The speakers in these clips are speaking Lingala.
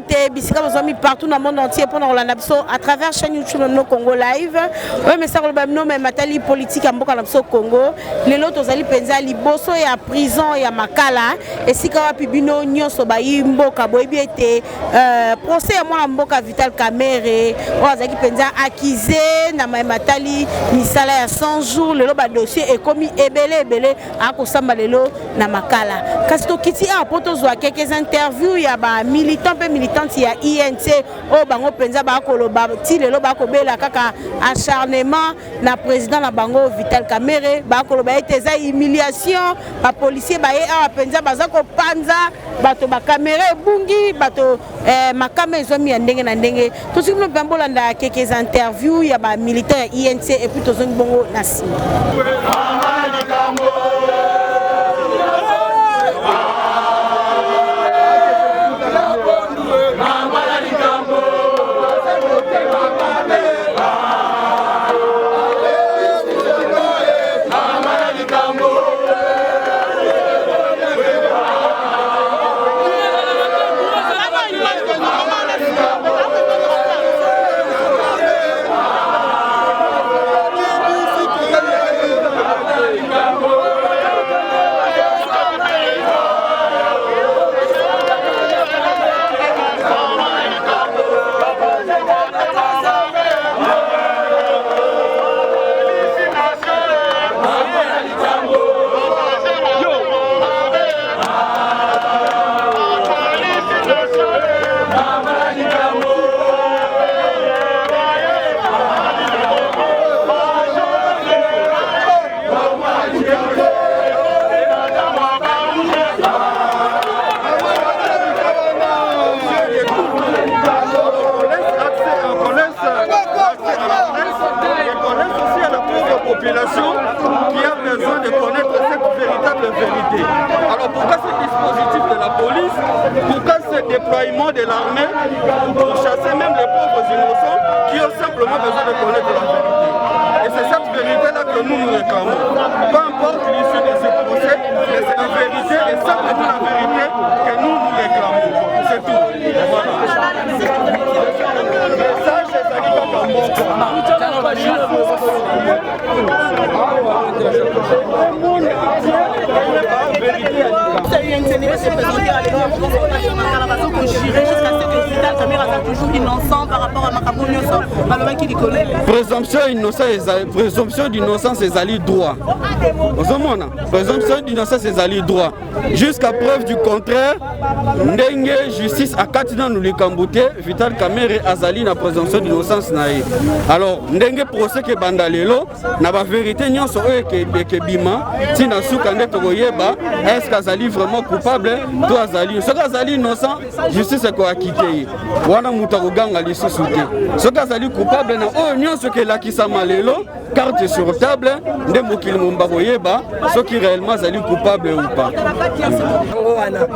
mbote bisika bozwami partout na monde entier mpona kolanda biso à travers chaîne YouTube na bino Congo Live. Oyo mesa koloba bino me matali politique ya mboka na biso Congo. Lelo tozali mpenza liboso ya prison ya Makala, esika wapi bino nyonso bayi mboka boyebi ete euh, procès ya mwana mboka Vital Kamerhe oyo azalaki mpenza accusé na maye matali misala ya 100 jours. Lelo ba dossier ekomi ebele ebele, akosamba lelo na Makala. Kasi tokiti awa mpo tozwa quelques interview ya ba militants mpe militantes ya INC oyo bango mpenza bakoloba ti lelo bakobela kaka acharnement na président na bango Vital Kamerhe. Bakoloba ete eza humiliation, bapolisier baye awa mpenza baza kopanza bato, bakamera ebungi bato, makama ezwami ya ndenge na ndenge. Tosoki bino mpenza bolanda quelques interview ya bamilitaire ya INC et puis tozongi bongo na nsima. Population qui a besoin de connaître cette véritable vérité. Alors pourquoi ce dispositif de la police, pourquoi ce déploiement de l'armée pour chasser même les pauvres innocents qui ont simplement besoin de connaître la vérité? Et c'est cette vérité-là que nous nous réclamons. Peu importe l'issue de ce procès, mais c'est la vérité et simplement la vérité que nous nous réclamons. C'est tout. Voilà. Message ezali kaka moko. Présomption innocent, présomption d'innocence ezali droit. Ozomona, présomption d'innocence ezali droit jusqu'à preuve du contraire. Ndenge justice akati nanu likambo te, Vital Kamerhe azali na présomption d'innocence na ye. Alors ndenge procès kebanda lelo, na bavérité nyonso oyo ekebima ntina suka, nde tokoyeba est ce que azali vraiment coupable to azali. Soki azali innocent, justice ekoakite ye, wana moto akoganga lisusu te. Soki azali coupable, na oyo nyonso ekelakisama lelo, carte sur table, nde mokili momba koyeba soki réellement azali coupable ou pas. Yango wana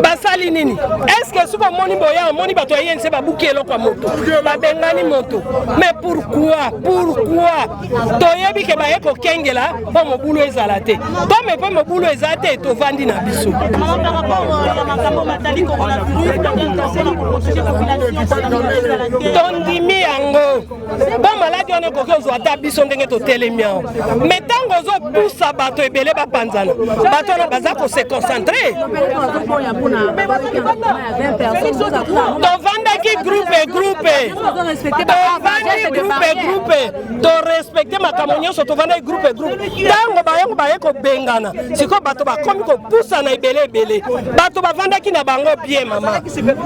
basali nini? Est-ce soki omoni boya, omoni bato ya INC babuki eloko ya moto, babengani moto, mais pourquoi? Pourquoi? Toyebi ke baye kokengela mpo mobulu ezala te. Tome mpe mobulu eza te, tovandi na biso. Tondimi yango mpo maladi wana ekoki ozwa ata biso ndenge totelemi awa. Mais ntango ozopusa bato ebele bapanzana, bato wana baza kose concentrer. Tovandaki groupe groupe, tovandi groupe groupe, torespecte makambo nyonso, tovandaki groupe groupe. Ntango bayango baye kobengana, sikoyo bato bakomi kopusana ebele ebele. Bato bavandaki na bango bien, mama,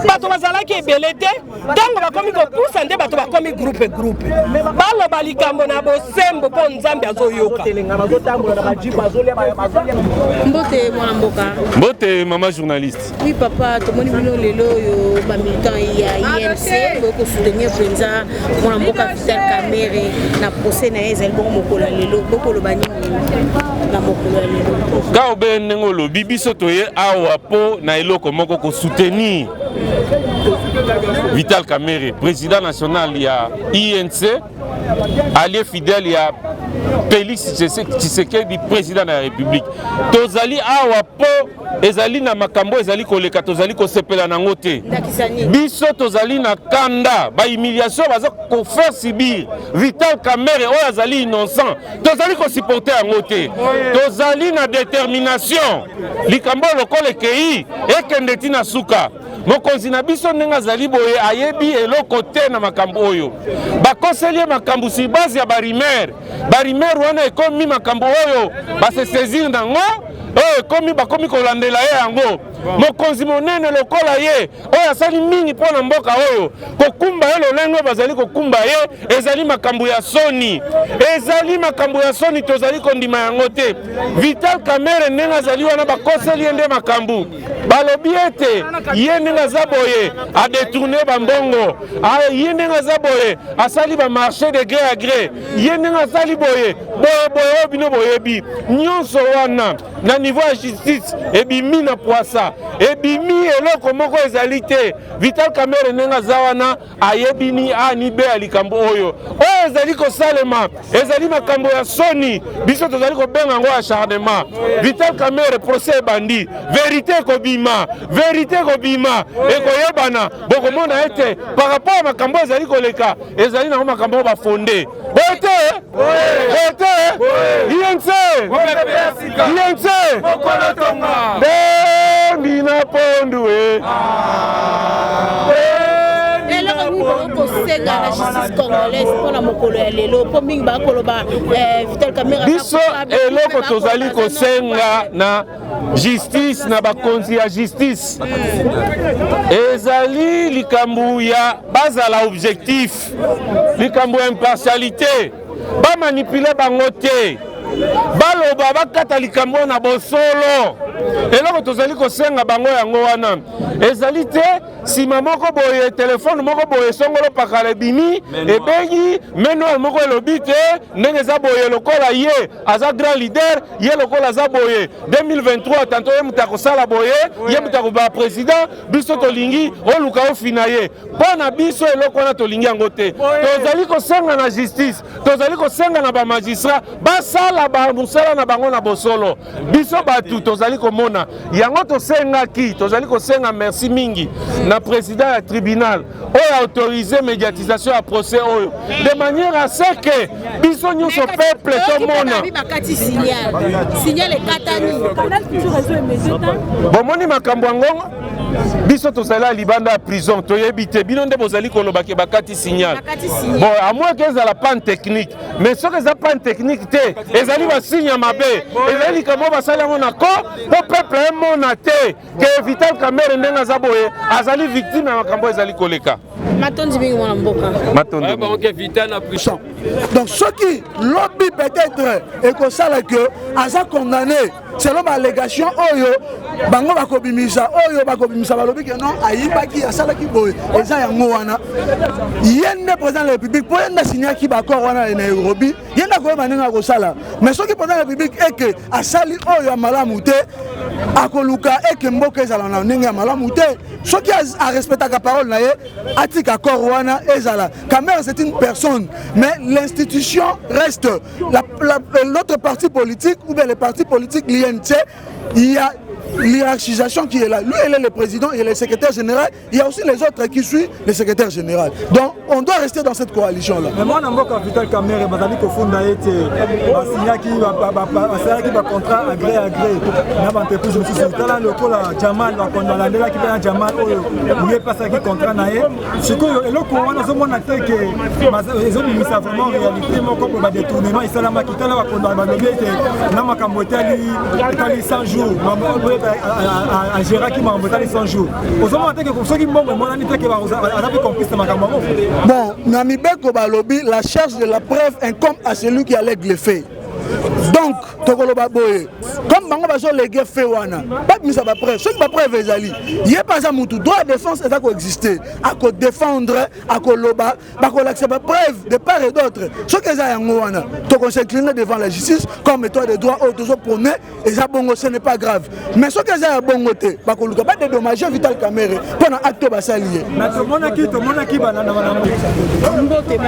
bato bazalaki ebele te. Ntango bakomi kopusa, nde bato bakomi groupe groupe. Baloba likambo na bosembo mpo Nzambe azoyoka. Mbote, mwana mboka. Mbote, mama journaliste. Oui papa, tomoni bino lelo oyo bamilitant ya INC boye kosoutenir mpenza mwana mboka Vital Kamerhe na procès na ye ezali bongo mokolo ya lelo. Bokoloba nini na mokolo ya lelo? Ka obe ndenge olobi, biso toye awa mpo na eloko moko: kosoutenir Vital Kamerhe, président national ya INC, allié fidèle ya Félix Tshisekedi président de la République. Tozali awa po ezali na makambo ezali koleka, tozali kosepela nango te. Biso tozali na kanda, ba humiliation baza ko faire subir Vital Kamerhe oyo azali innocent, tozali ko supporter yango te. Tozali na détermination, likambo lokola ekei ekende ti na suka. Mokonzi na biso ndenge azali boye ayebi eloko te na makambo oyo bakoseli ye makambo sur base ya barimere. Barimere wana ekomi makambo oyo base saisir nango, oyo ekomi bakomi kolandela ye yango. Mokonzi monene lokola ye oyo asali mingi mpo na mboka oyo, kokumba ye lolenge oyo bazali kokumba ye ezali makambo ya soni, ezali makambo ya soni, tozali kondima yango te. Vital Kamerhe ndenge azali wana bakoseli ye nde makambo, balobi ete ye ndenge aza boye adetourne bambongo, ye ndenge aza boye asali bamarché de gré à gré, ye ndenge asali boye boye boye oyo bino boyebi nyonso wana na niveau ya justice ebimi na pwasa, ebimi eloko moko ezali te. Vital Kamerhe ndenge aza wana ayebi ni A ni B ya likambo oyo oyo ezali kosalema, ezali makambo ya soni. Biso tozali kobenga yango acharnement. Vital Kamerhe procès ebandi, verité ekobima, verité ekobima, ekoyebana. Bokomona ete par rapport ya makambo oyo ezali koleka, ezali nango makambo oyo bafonde boye te, boye te. UNC, UNC nde na pondu e. Eloko nini kosenga na justice congolaise mpona mokolo ya lelo, mpo mingi bakoloba Vital Kamerhe? Biso eloko tozali kosenga na justice, na bakonzi ya justice, ezali likambo ya bazala objectif, likambo ya impartialité, bamanipule bango te, baloba bakata likambo na bosolo. Eloko tozali kosenga bango yango wana, ezali te nsima moko boye telefone moko boye songolo pakala ebimi ebengi menoir moko elobi te ndenge eza boye, lokola ye aza grand leader, ye lokola aza boye 2023 tanto ye moto akosala boye, ye moto akobaa président, biso tolingi oluka ofina ye. Mpo na biso eloko wana tolingi yango te. Tozali kosenga na justice, tozali kosenga na bamagistrat basala mosala na bango na bosolo. Biso bato tozali komona yango, tosengaki, tozali kosenga merci mingi na président ya tribunal oyo autorise médiatisation ya procès oyo, de manière à ce que biso nyonso peuple tomona. Bomoni makambo yango, biso tozali ya libanda ya prison, toyebi te. Bino nde bozali koloba ke bakati signal. Bon, à moins ke ezala panne technique, mais soki eza panne technique te, ezali basigne ya mabe, ezali likambo oyo basali yango na ko mpo peuple emona te ke Vital Kamerhe ndenge aza boye azali victime ya makambo ezali koleka. Matondi mingi, mwana mboka. Matondi. Donc soki lobi peut-être ekosala ke aza condamné selon baallégation oyo bango bakobimisa, oyo bakobimisa, balobi ke non, ayibaki, asalaki boye, eza yango wana, ye nde président de la République, mpo ye nde asignaki baaccord wana na Nairobi, ye nde akoyeba ndenge akosala. Mais soki président de la République eke asali oyo ya malamu te, akoluka eke mboka ezala na ndenge ya malamu te. Soki arespectaka parole na ye, atika accord wana ezala. Kamerhe, c'est une personne, mais l'institution reste notre parti politique ou bien le parti politique l'UNC. Il y a l'hiérarchisation qui est là. Lui, il est le président, il est le secrétaire général. Il y a aussi les autres qui suivent le secrétaire général. Donc, on doit rester dans cette coalition-là. Mais moi, mboka Vital Kamerhe bazali kofunda ete basignaki, basalaki bacontrat à gré à gré na baentreprise mosusu. Tala lokola Jamal, balandelaki mpe na Jamal oyo ye mpe asalaki contrat na ye. Sikoyo eloko wana ozomona te ke ezobimisa vraiment réalité moko boye, badétournement esalamaki? Tala balobi ete na makambo etali 100 jours, agéraki makambo etali 100 jours. Ozomona te ke soki mbongo emonani te ke aza mpe complice na makambo yango? Bon, na mibeko balobi la charge de la preuve incombe à celui qui allègue le fait. Donc tokoloba boye, comme bango bazolege fe wana, babimisa bapreuve. Soki bapreuve ezali, ye mpe aza mutu, droit ya défense eza koexiste, akodefendre, akoloba, bakolakisa bapreuve de part et d'autre. Soki eza yango wana, tokos'incliner devant la justice comme état de droit oyo tozoprône. Eza bongo, ce n'est pas grave. Mais soki eza ya bongo te, bakoluka badédommage Vital Kamerhe mpo na acte oyo basali ye. Tomonaki, tomonaki. Mbote.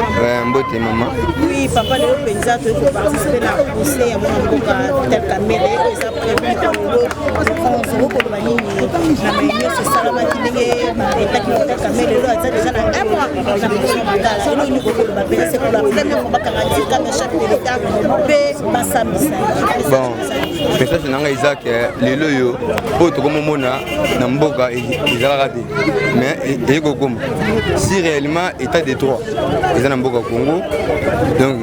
Mbote mama. Oui papa, lelo mpenza toyei koparticipe na procès ya mwana mboka Vital Kamerhe oyo eza prévu lelo 11. Okoloba nini na mai nyonso esalamaki, ndenge baretaki Vital Kamerhe? Lelo aza déjà na un mois na prison Makala. Eloko nini kokoloba mpenza? C'est pour la première fois bakanga dircab ya chef de l'État mpe basambisa. Bon, message na ngai eza ke lelo oyo, oyo tokomomona na mboka ezalaka te, mais eye kokoma. Si réellement état de droit eza na mboka Congo, donc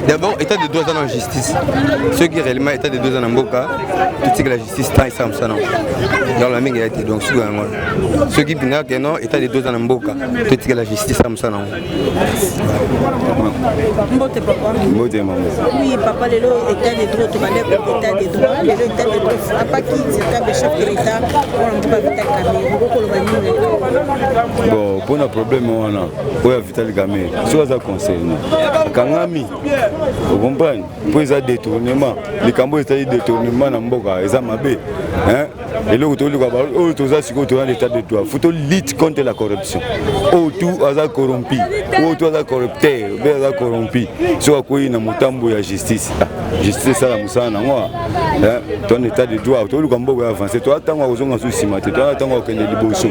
d'abord état de droit eza na justice. Soki réellement état de droit eza na mboka, totikela justice temps esala mosala yango na mingi ya te. Donc soki yango, soki mpenza ke non, état de droit eza na mboka, totikela justice esala mosala yango. Mbote papa. Mbote mama. Oui papa, lelo état de droit, tobande état de droit, lelo état de droit apaki dircab chef de l'État mpona mboka Vital Kamerhe. Okokoloba nini? Bon, mpona problème wana oyo ya Vital Kamerhe, soki aza concerné, akangami, ocomprendre, mpo eza détournement. Likambo oyo ezali détournement na mboka, eza mabe. Eloko toluka oyo toza sikoyo, toza na état de droit, faut lutte contre la corruption. Oyo tu aza corrompu, oyo tu aza corrupteur mpe aza corrompu, soki akwei na motambo ya justice, justice esala mosala nango. To na état de droit, toluka mboka ya avance. Toza ntango ya kozonga su nsima te, toza ntango ya kokende liboso,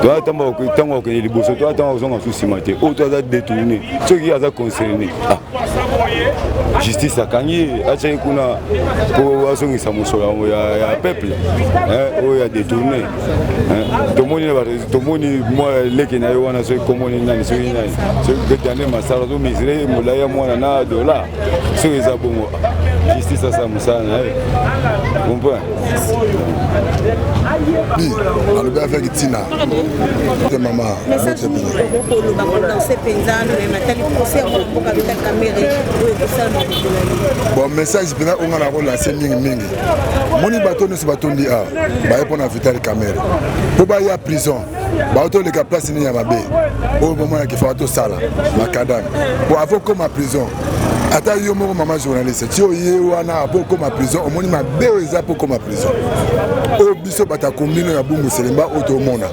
toza ntango ya kokende liboso, toza ntango ya kozonga su nsima te. Oyo to aza détourné, soki aza concerné, justice akangi ye, atiaki kuna mpo azongisa mosolo ya peuple oyo ya détourné. Tomoni, tomoni mwa leki na ye wana, soki komoni nani, soki nani, soki Daniel Masala, azomesurer molai ya mwana na dollar. Soki eza bongo, justice asala mosala na ye, comprend. Alobi avec ntina te, mama. Message nini okoloba kolancer mpenza matali procès ya mwana mboka Vital Kamerhe oyo ekosalama mokolo? Bon, message mpenza oyo nga na kolancer mingimingi, moni bato nyonso batondi awa, baye mpo na Vital Kamerhe, mpo baya prison, baotoleka place nini ya mabe oyo bomonaki faka tosala macadam po avo koma prison. Ata yo moko mama journaliste, ti oye wana po okoma prison, omoni mabe oyo eza po okoma prison. Oyo biso bato ya commune ya Bumbu Selemba, oyo tomona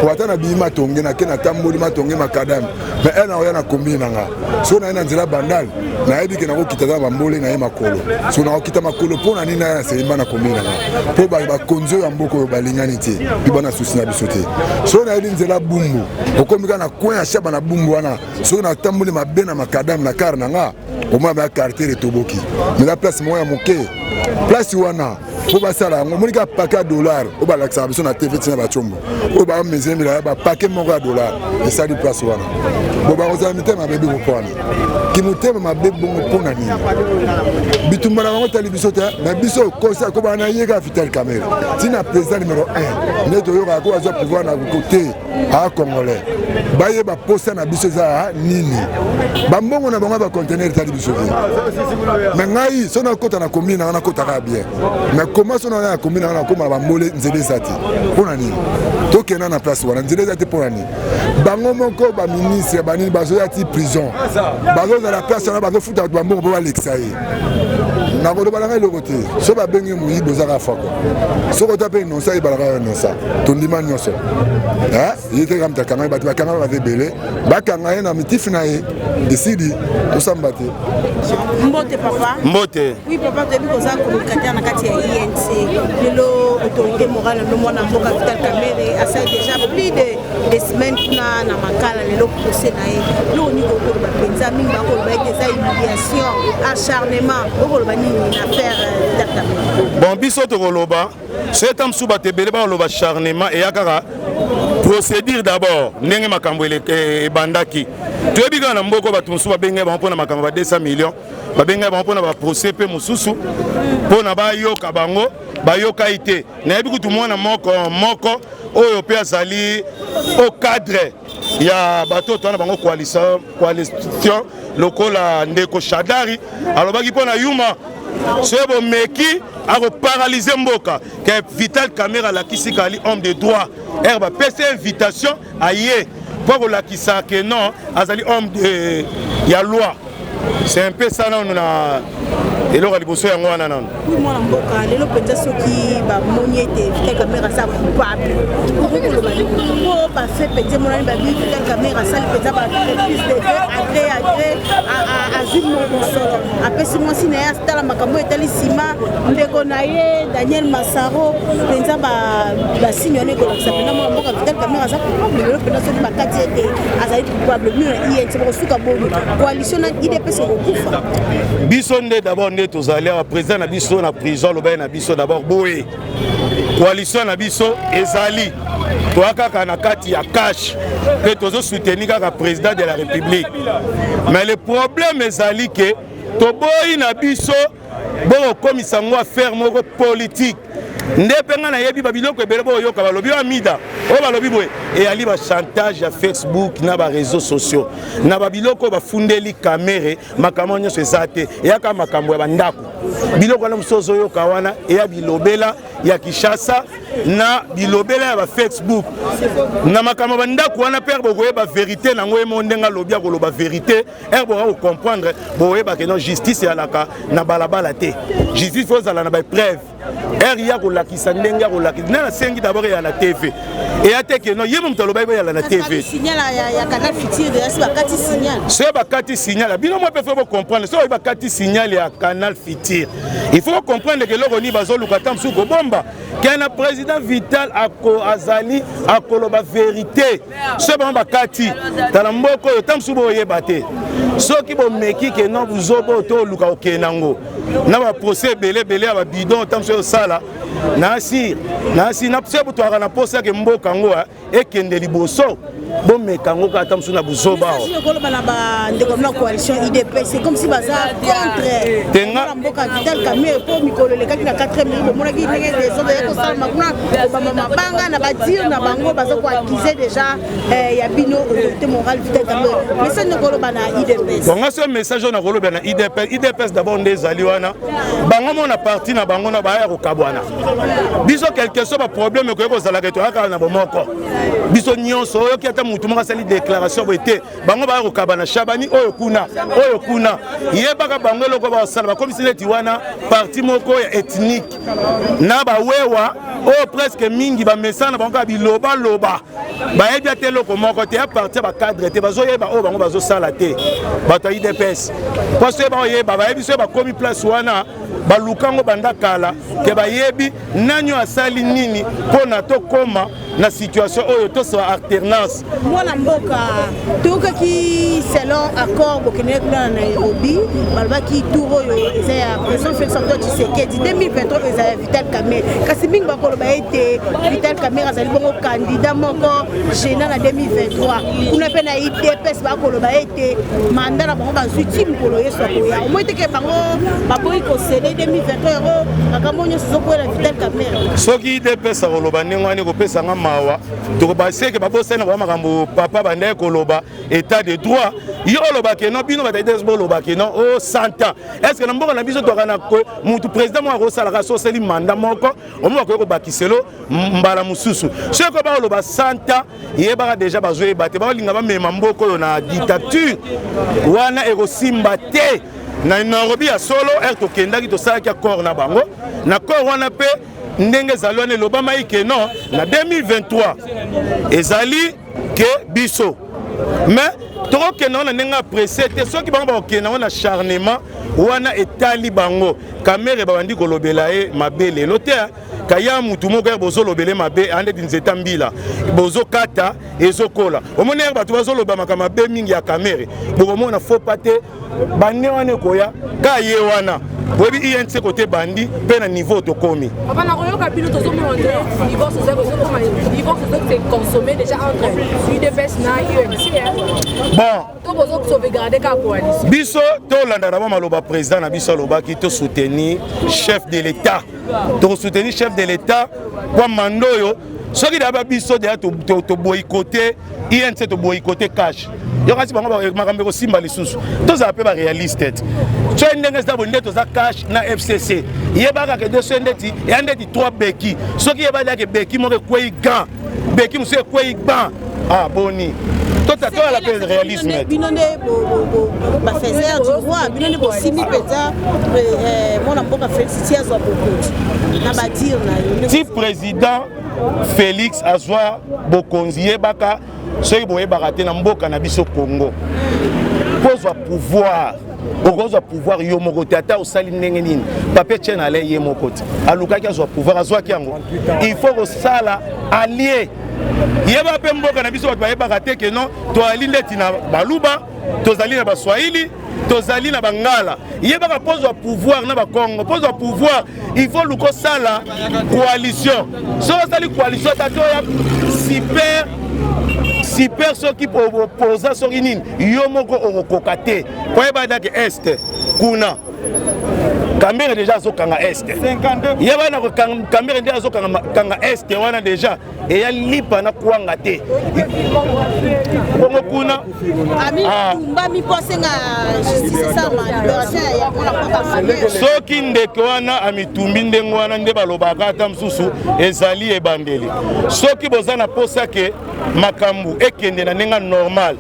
po ata na bimi Matonge, nake natamboli Matonge macadam, mais ere nakoya na commune na nga, soki naye na nzela Bandal, nayebi ke nakokita eza bambole na ye makolo. Soki nakokita makolo, mpo na nini naya na Selemba na commune na nga? Mpo bakonzi oyo ya mboka oyo balingani te, mpe bana susi na biso te. Soki nayebi nzela Bumbu, okomi kaka na coin ya Shaba na Bumbu wana, soki natamboli mabe na macadam na car na nga, omona baya quartier etoboki. Mais eza place moko ya moke, place wana mpo basala yango, omoni kaka paquet ya dollar oyo balakisaka biso na TV, ntina bacombo oyo bamesure milaya, bapaquet moko ya dollar esali place wana. Bo bakozala mitema mabe bongo wana, kimotema mabe bongo mpo na nini? Bitumba na bango etali biso te. Mais biso kosa kobana na ye kaka Vital Kamerhe, ntina président numéro 1 nde toyokaka ko azwa pouvoir na te. A Congolais bayeba posa na biso eza nini. Bambongo na bango ya baconteneur etali biso te. Mais ngai so nakota na commune nanga, nakotaka bien, mais koma so naya na commune nanga, nakoma na bambole, nzela eza te. Mpo na nini tokenda na place wana, nzela eza te? Mpo na nini bango moko baministre banini bazoya ti prison, bazozala place wana, bazofuta bato bambongo mpo balekisa ye? Nakoloba nanga eloko te. So babengi moyibi, ozaka fako. Soki ota mpe innocent, ebalaka yo innocent. Tondima nyonso ye te. Kamta akanga ye, bato bakanga baza ebele, bakanga ye na mitifi na ye, esili, tosamba te. Mbote papa. Mbote. Oui papa, toyebi koza communicateur na kati ya UNC. Lelo autorité morale no mwana mboka Vital Kamerhe asali déjà plus de des semaines kuna na Makala. Lelo procès na ye, loko nini okoloba mpenza? Mingi bakoloba ete eza humiliation, acharnement. Okoloba nini na affaire Vital Kamerhe? Bon, biso tokoloba, soki ta mosusu bato ebele bakoloba acharnement, eya kaka procédure d'abord, ndenge makambo ebandaki. Toyebi kaka na mboka, bato mosusu babengai bango mpona makambo ba 200 millions, babengai bango mpona baprocès mpe mosusu mpona bayoka bango, bayoka ye te. Nayebi kutu mwana moko moko oyo mpe azali au cadre. Ya bato oyo toza na bango coalition, coalition lokola ndeko Shadari alobaki mpo na yuma soki bomeki akoparalyse mboka. Ke Vital Kamerhe alakisi kali homme de droit, ere bapesi invitation aye mpo kolakisa ke non, azali homme de, ya loi. C'est un peu ça. Nanu na eloko ya liboso yango wana nanu. Mwana mboka, lelo mpenza soki bamoni ete Vital Kamerhe aza coupable, okoki koloba po bafe mpenza emonani, babi Vital Kamerhe asali mpenza baentreprise de gré à gré à gré, azwi mosolo, apesi mwasi na ye atala makambo etali nsima ndeko na ye Daniel Masaro, mpenza basigne wana ekolakisa mpenza mwana mboka Vital Kamerhe aza coupable. Lelo mpenza soki bakati ete azali coupable, bino na UNC bokosuka boni? Coalition na UDPS ekokufa? Biso nde d'abord nde tozali awa, président na biso na prison alobaki na biso d'abord boye: coalition na biso ezali, toya kaka na kati ya cash mpe tozosoutenir kaka président de la République. Mais le problème ezali ke toboyi na biso bokokomisa yango affaire moko politique. Nde mpe ngai nayebi babiloko ebele boyoka balobi oyo amida oyo balobi boye, eyali bachantage ya Facebook na baréseaux sociaux na babiloko oyo bafundeli Kamerhe. Makambo nyonso eza te, eyaka makambo ya bandako. Biloko wana mosusu ozoyoka wana eya bilobela ya Kinshasa na bilobela ya bafacebook na makambo ya bandako wana. Mpe bokoyeba vérité nango ye mo ndenge alobi, akoloba vérité. Ere boka kocomprendre, boyeba ke non, justice eyalaka na balabala te. Justice faut ozala na bapreuve. Ere ya kolakisa ndenge ya kolakisa nde nasengi d'abord eyala na TV, eya te ke non, ye mo moto alobaki boyala na TV. Soki bakati signal ya bino mo mpe faut bocomprendre. Soki bakati signal ya Canal Futur, il faut comprendre ke eloko nini bazoluka, ta mosusu kobomba ke na président Vital ako azali akoloba vérité. Soki bango bakati, tala mboka oyo, ta mosusu boyeba te. Soki bomeki ke non, buzoba oyo toluka kokende yango na baprocès ebele ebele ya babidon, ta mosusu osala na asir na asir na soki botwaka na posa yake mboka yango ekende liboso, bomeka yango kaka ta mosusu na buzoba. Awa koloba na bandeko na coalition UDPS, c'est comme si baza contre Tenga mboka Vital Kamerhe, mpo mikolo elekaki na 4 minutes bomonaki ndenge desordre ya kosalama kuna, kobamba mabanga na badire na bango, baza koaccuser déjà ya bino autorité morale Vital Kamerhe. Message nde koloba na UDPS? Bon, nga so message oyo nakoloba na UDPS, UDPS d'abord nde ezali wana, bango mo na parti na bango na baya kokabwana. Biso, quelque soit baproblème ekoki kozalaka, toya kaka na bomoko biso nyonso. Oyoki ata motu moko asali déclaration boye te. Bango baya kokabana, Shabani oyo kuna, oyo kuna, yebaka bango eloko basala, bakomisi neti wana parti moko ya ethnique na bawewa oyo presque mingi bamesana na bango kaka bilobaloba, bayebi ata eloko moko te ya parti ya bacadre te, bazoyeba oyo bango bazosala te. Bato ya UDPS, mpo soki baoyeba, bayebi soki bakomi place wana, balukango banda kala ke bayebi nani oyo asali nini mpo na tokóma na situation oyo, tosala alternance. Mwana mboka, toyokaki selon accord bokendeki kuna na Nairobi, balobaki tour oyo eza ya président Félix Antoine Tshisekedi, 2023 eza ya Vital Kamerhe. Kasi mingi bakoloba ete Vital Kamerhe azali bongo candidat moko gênant na 2023. Kuna mpe na UDPS bakoloba ete mandat na bango bazwi ti mokolo Yesu akoya. Omoi teke bango baboyi kocéder 2023 yango, makambo nyonso ezokwela Vital Kamerhe. Soki UDPS akoloba ndenge wana, ekopesanga mawa. Tokobaseke babosani na bango makambo papa bandaki koloba, état de droit. Yo olobake non, bino bato UDPS bolobake non o 100 ans. Est ce que na mboka na biso toka na mutu président moko akosalaka so osali mandat moko, omo bakoki kobakiselo mbala mosusu? Soki bakoloba 100 ans, yebaka déjà bazoyeba te, bakolinga bamema mboka oyo na dictature wana, ekosimba te. Na Nairobi ya solo, ere tokendaki, tosalaki accord na bango. Na accord wana mpe ndenge ezali wana, elobamaki ke non, na 2023 ezali ke biso, mais tokokende wana ndenge apresse te. Soki bango bakokende yango na acharnement wana, etali bango. Kamerhe babandi kolobela ye mabe lelo te. Kaya mutu moko ya bozolobele mabe, andeti nzeta mbila bozokata ezokola. Omoni ere bato bazoloba makambo mabe mingi ya Kamerhe, bokomona fopa te bande wana ekoya ka ye wana. Boyebi UNC kote bandi mpe na niveau tokomi. Papa, nakoyoka bino, tozomona divorce ezokoma, divorce ezose consommer déjà entre UDPS na UNC. Bon. To bozosauvegarde kaka coalition? Biso tolanda d'abord maloba président na biso alobaki: tosoutenir chef de l'État. Tokosoutenir chef de l'État kwa mando oyo. Soki deya biso deya toboyikote INC, toboyikote cash, yokasi bango makambo ekosimba lisusu. Tozala mpe baréaliste te. Soki ndenge eza boye nde toza cash na FCC, yebaka ke de so ndeti ya ndeti 3 beki, soki yebaki yake beki moko ekwei gan, beki mosusu ekwei ban. Ah boni, toyala mpe réalisme. Bino nde bafaiseur du roi, bino nde bosimbi mpenza mwana mboka Félix ti azwa bokonzi na badire na yo. Ti président Félix azwa bokonzi, yebaka, soki boyebaka te, na mboka na biso Congo, kozwa pouvoir, okozwa pouvoir yo moko te. Ata osali ndenge nini, papa Etienne ale ye moko te alukaki azwa pouvoir, azwaki yango. Il faut kosala allié. Yeba mpe mboka na biso, bato bayebaka te ke non, toali ndeti na Baluba, tozali na Baswahili, tozali na Bangala. Yebaka, mpo pouvoir na Bakongo, mpo pouvoir, il faut luka osala coalition. Soki osali coalition, ata to ya super super, soki oposa, soki nini, yo moko okokoka te. Koyeba dake este kuna, Kamerhe déjà azokanga este. Yeba na Kamerhe nde azokanga este wana déjà, eya lipa na kwanga te. Bongo kuna atumbami mpo asenga justice esalama, libération ya mwana mboka. Soki ndeko wana amitumbi ndenge wana nde balobaka, ata mosusu ezali ebandeli. Soki boza na posa ke makambo ekende na ndenge normal,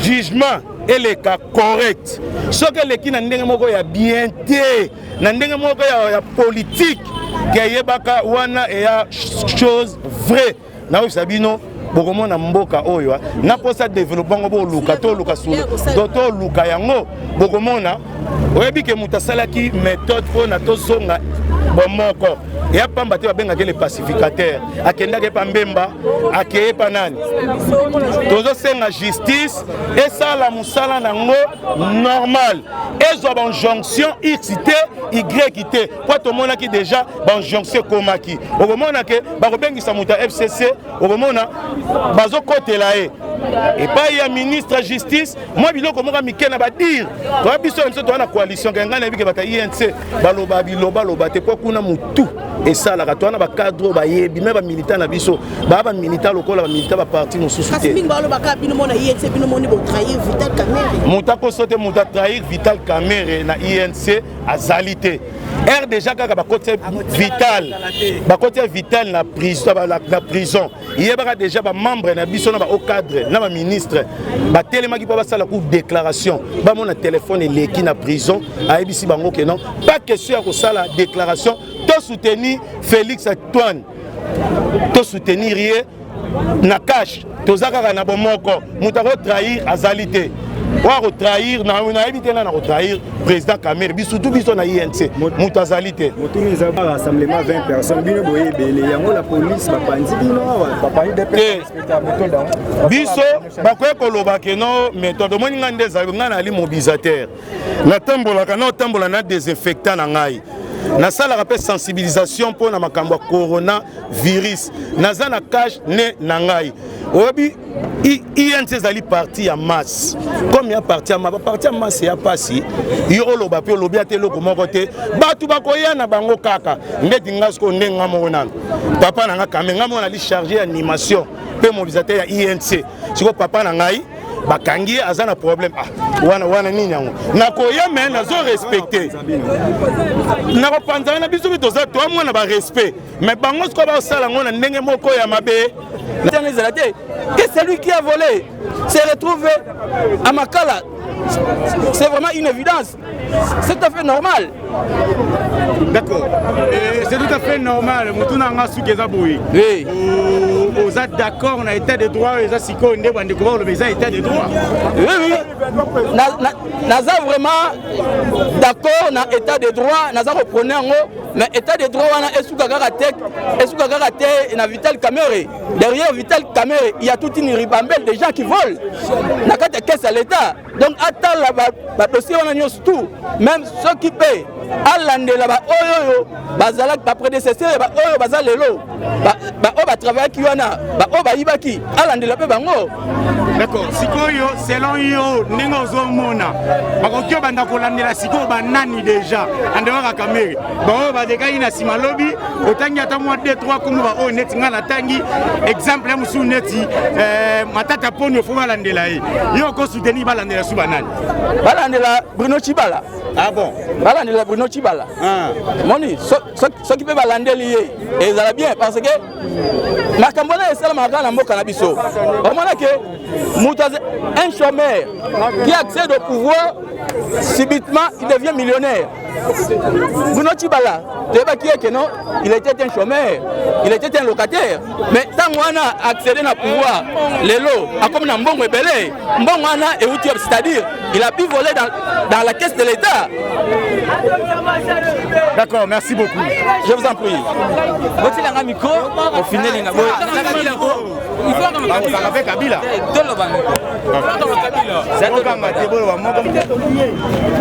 jugement eleka correct, soki eleki na ndenge moko ya bien te, na ndenge moko ya politique, ke eyebaka wana eya chose vraie. Nakoyebisa bino, bokomona mboka oyo na mposa développement ngo, boluka, toluka solo, toluka yango, bokomona. Oyebi ke moto asalaki méthode mpona tozonga bomoko eya pamba te, babengaki le pacificateur. Akendaki epa Mbemba, akeye epa nani. Tozosenga justice esala mosala nango normal, ezwa bainjonction x te, y te, po tomonaki déjà bainjonction ekomaki. Okomona ke bakobengisa moto ya FCC, okomona bazokotela ye epai ya ministre ya justice. Mwa biloko moko mike na badire toya biso na biso, toya na coalition ke ngai nayebi ke bato ya INC baloba bilobaloba te, mpo kuna motu esalaka. Toya na bacadre oyo bayebi me bamilitant na biso, baya bamilitant lokola bamilitant baparti mosusu te. Mingi balobaka bino mona INC, bino moni botrahir Vital Kamerhe. Moto akoso te, moto atrahir Vital Kamerhe na INC azali te. R déjà kaka bakotia Vital, bakotia Vital na prison, na prison, yebaka déjà bamembre na biso na bahaut cadre na baministre batelemaki mpo basala ku déclaration. Bamona telefone eleki na prison, ayebisi bango ke non, pas question ya kosala déclaration. To soutenir Félix Antoine, to soutenir ye na cash, toza kaka na bomoko. Moto akotrahir azali te. Oyo akotrahir, nayebi te ngai na kotrahir président Kamerhe, surtout biso na INC, moto azali te. Motuni eza rassemblement 20 personnes, bino boye ebele yango, la police bapanzi bino awa. Te, biso bakoki koloba ke no méthode. Omoni ngai nde ezali, ngai nali mobilisateur, natambolaka, naotambola na désinfectant na ngai, nasalaka mpe sensibilisation mpo na makambo ya corona virus, naza na cache ne na ngai. Oyebi, INC ezali parti ya masse. Comme ya parti ya masse, baparti ya masse ya pasi, yo oloba mpe olobi ata eloko moko te, bato bakoya na bango kaka. Ndeti nga sikoyo, nde nga moko nano, papa na nga kame, nga moko nali chargé ya animation mpe mobilisateur ya INC. Sikoyo papa na ngai bakangi ye, aza na problème. Ah, wana wana nini yango, nakoya me nazo respecte, nakopanzana na biso mpe toza toa mwana barespect. Mais bango sikoyo basala yango na ndenge moko ya mabe. Ezala te que celui qui a volé se retrouve à Makala, c'est vraiment une évidence, c'est tout à fait normal. D'accord, c'est tout à fait normal. Motu na nga, soki eza boye, oza d'accord na état de droit eza sikoyo nde bandeko bakoloba eza état de droit? Oui, naza vraiment d'accord na état de droit, naza koprôner yango. Mais état de droit wana esuka kaka te, esuka kaka te na Vital Kamerhe. Derrière Vital Kamerhe, il y a toute une ribambelle de gens qui volent na kati ya caisse ya l'État. Donc atala badossier wana nyonso, tout même soki mpe alandela baoyo oyo bazalaki baprédécesseur ya baoyo baza lelo, baoyo batravaillaki wana, baoyo bayibaki, alandela mpe bango. D'accord. Sikoyo, selon yo, ndenge ozomona, bakoki obanda kolandela sikoyo banani? nani déjà en dehors ya Kamere baoyo balekaki na nsima lobi otangi ata mwa 2 3 kombo baoyo neti ngai natangi exemple ya mosusu neti eh, Matata Ponyo fo balandela ye yo okosoutenir balandela su banani balandela Bruno Tshibala ah bon balandela Bruno Tshibala ah. moni soki mpe balandeli ye ezala bien parce que makambo wana esalamaka kaka na mboka na biso omona ke moto un chômeur qui accède au pouvoir subitement il devient millionnaire Bruno Tshibala toyebaki ye ke non il était un chômeur il était un locataire mais ntango wana accéder na pouvoir lelo akomi na mbongo ebele mbongo wana euti c'est-à-dire il a pu voler dans, dans la caisse de l'État. D'accord, merci beaucoup. Je vous en prie. Botilanga micro, ofineli na boye. Bakosaka mpe Kabila. Toloba micro.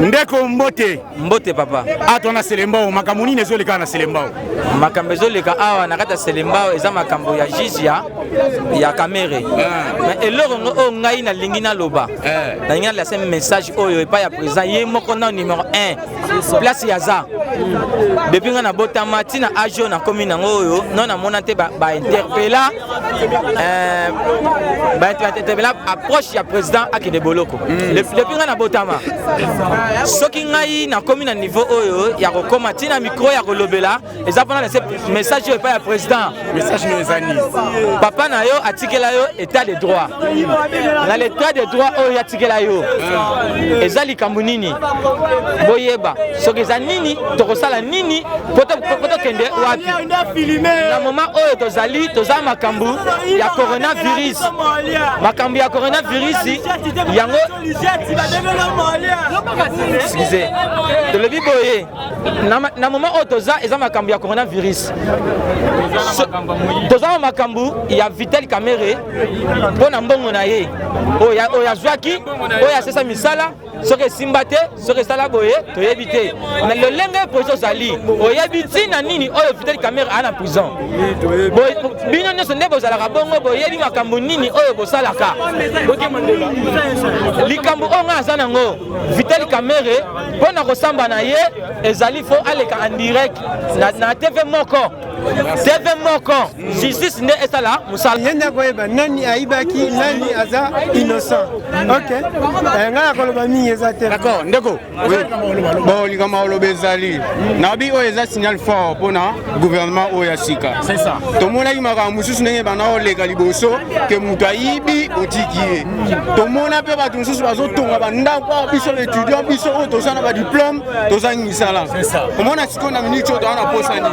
Ndeko mbote. Mbote papa. Ato na Selembao, makambo nini ezoleka na Selembao? Makambo ezoleka awa na kati ya Selembao eza makambo ya juge ya ya Kamere. Ah. Mais eloko ngo oyo ngai nalingi naloba. Eh. Nalingi nalasa message oyo epai ya président ye moko na numéro 1 place ya za. Depuis ngai nabotama ti na age oyo nakomi nango oyo no namona te ba, ba interpella euh, ba interpella approche ya président akende boloko. Mm. Depuis ngai nabotama soki ngai nakomi na niveau oyo ya kokoma ntina micro ya kolobela eza mpona lese message oyo epai ya président message no eza nini papa na yo atikela yo état de droit na l'état de droit oyo atikela yo eza likambo nini boyeba soki eza nini tokosala nini mpo tokende wapi na moment oyo tozali toza makambo ya coronavirus makambo ya coronavirus yango excusez tolobi boye na moment oyo toza eza makambo ya coronavirus toza na makambo ya vital kamere mpo na mbongo na ye oyo azwaki oyo asesa misala soki esimba te soki esala boye toyebi te na lolenge prison ozali oyebi ntina nini oyo vital kamere aa na prison bino nyonso nde bozalaka bongo boyebi makambo nini oyo bosalaka likambo oyo ngai aza nango vital kamere mpo na kosamba na ye ezali fo aleka en direct na, na tv moko tv moko justice nde esala mosala ye nde akoyeba nani ayibaki nani aza innocent ok eh, ngai nakoloba mingi eza te d'accord ndeko bon likambo ya koloba ezali nabi oyo eza signal fort mpona gouvernement oyo ya sika tomonaki makambo mosusu ndenge banda koleka liboso ke moto ayibi otiki ye tomona mpe bato mosusu bazotonga bandako awa biso baetudiant biso oyo toza na badiplome tozangi misala omona sikoyo na miniti oyo toza na posa nini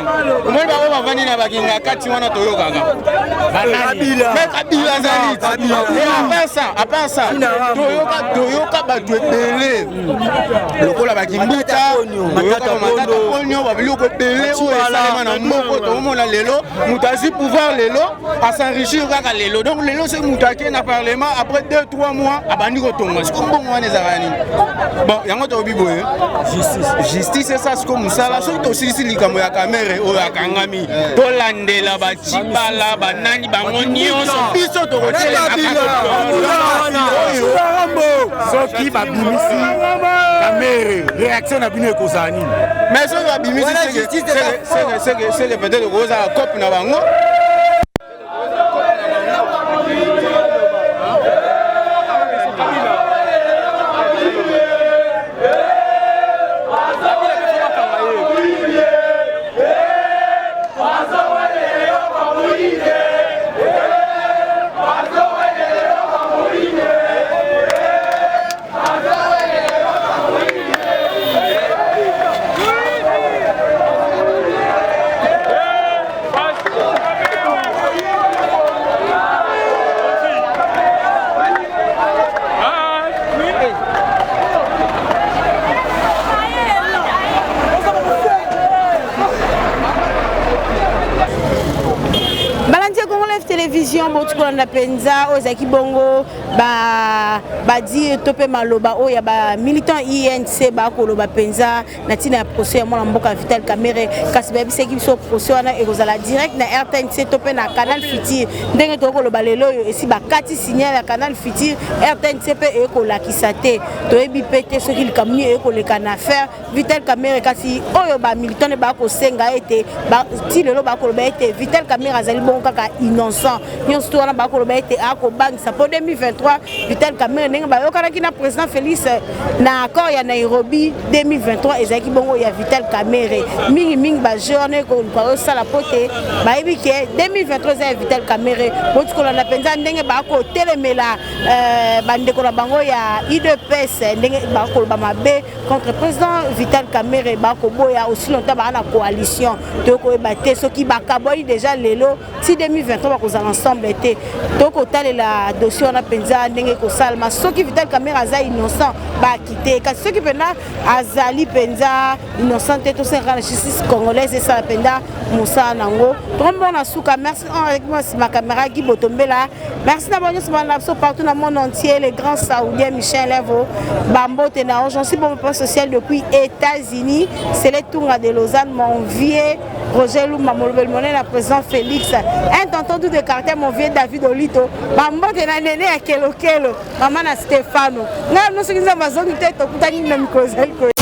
omoni bango bavandi na bakinga kati wana toyokaka mais kabila azali apart ça toyoka bato ebele lokola bakimbuta toyoka bamatata ponio babiloko ebele oyo esalema na mboko tokomona lelo moto azwi pouvoir lelo asenrichir kaka lelo donc lelo soki moto ake na parlement après 2 3 mois abandi kotonga siko mbongo wana ezalaka nini bon yango tokobi boye justice esa siko mosala soki tosilisi likambo ya kamere oyo akangami tolandela bacibala banani bango nyonso biso tokotelemasoki babimisi kamere réaction na bino ekozala nini mais soki babimisi seke peut-être okozala cope na bango Balandi ya Congo Live Television boti kolanda mpenza oyo ezalaki bongo. Ba badire to mpe maloba oyo ya bamilitant inc bakoloba mpenza na ntina ya procès ya mwana mboka Vital Kamerhe, kasi bayebisaki biso procès wana ekozala direct na RTNC to mpe na Canal Futur. Ndenge tokoki koloba lelo oyo esi bakati signal ya Canal Futur, RTNC mpe ekolakisa te. Toyebi mpe te soki likambo nini ekoleka na affaire Vital Kamerhe, kasi oyo ba militant ne bakosenga ete ti lelo bakoloba ete Vital Kamerhe azali bongo kaka innocent. Nyonso to wana bakoloba ete akobangisa mpo 2023 Vital Kamerhe, ndenge bayokanaki na président Félix na accord ya Nairobi, 2023 ezalaki bongo ya Vital Kamerhe. Mingi mingi bajeu wana ekoluka osala mpo te bayebi ke 2023 eza ya Vital Kamerhe. Boti kolanda mpenza ndenge bakotelemela bandeko na bango ya UDPS, ndenge bakoloba mabe contre président Vital Kamerhe, bakoboya aussi longtemps baa na coalition. Tokoyeba te soki bakabwani déjà lelo ti 2023 bakozala ensemble te. Tokotalela dossier wana mpenza ndenge ekosalema. Soki Vital Kamerhe aza innocent, bakite, kasi soki mpenza azali mpenza innocent te, tosengaka na justice congolaise esala mpenza mosala nango. Tokombona suka. Merci avec moi nsima caméra Guy Botombela. Merci na bango nyonso bana biso partout na monde entier, le grand saoudien Michel Levo, bambote na j'en bon plan social depuis États-Unis. C'est le Tunga de Lausanne, mon vieux Roger Lumba, molobeli monene na président Félix, un tonton tout de caractère, mon vieux David Olito, bambote na nene ya kelokelo, mama na Stefano. Ngai no soki Nzambe azongi te, tokutani na mikolo ezali koya.